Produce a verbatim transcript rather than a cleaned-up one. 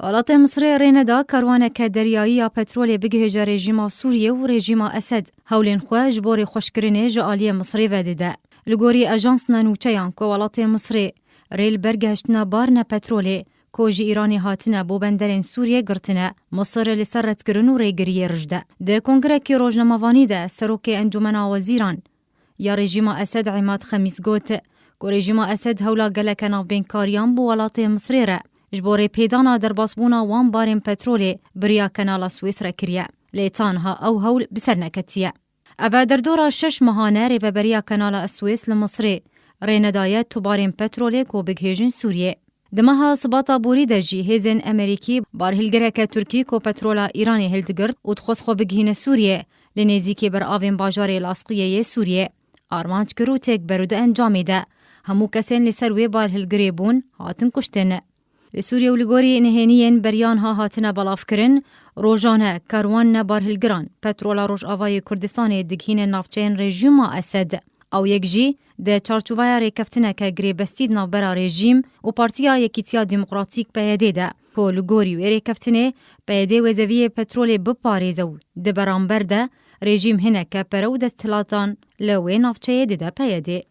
Welatê Misrê rê neda karwaneke deryayî ya petrolê bigihêje rejîma Sûriyê û rejîma Esed hewlên xwe ji bo rêxweşkirinê ji aliyê Misrê vedide. Li gorî ajansna nûçeyan ku welatê Misrê rê li ber gihiştina barine petrolê ku ji Îranê hatine bo benderên Sûriyê girtine, Misir li ser redkirin û rêgiriyê rij de. Di kongrekî rojnamevanî de serokê Encûmena Wezîran ya rejîma Esed Emad Xemîs got ku rejîma Esed hewla geleke navbênkariyan bo welatê Misrê re ji bo rêpêdana derbasbûna wan barên petrolê bi riya Kenala Swês re kiriye. Lê tanha ew hewl bi ser neketiye. Ev e derdora şeş mehan e rêveberiya Kenala Swês li Misrê rê nedaye tu barên petrolê ku bigihêjin Sûriyê. Di meha Sibata borî de jî hêzên Amerîkî barhilgireke Tirkî ku petrola Îranê hildigirt û dixwest xwe bigihîne Sûriyê, li nêzîkî beravên bajarê Lasqiyê yê Sûriyê armanc kir û têk ber û di encamê de hemû kesên li ser wê barhilgirê bûn hatin kuştin. Li Sûriyê û li gorî nihêniyên beriyan ha hatine belavkirin, rojane karwanine barhilgiran petrola Rojavayê Kurdistanê digihîne navçeyên rejîma Esed. Ew yek jî di çarçoveya rêkeftineke girêbestî di navbera rejîm û Partiya Yekîtiya Demokratîk P Y D de, ku li gorî wê rêkeftinê P Y D wêzeviyê petrolê biparêze û di beramber de rejîm hineke pere û desthilatan li wê navçeyê dide P Y D.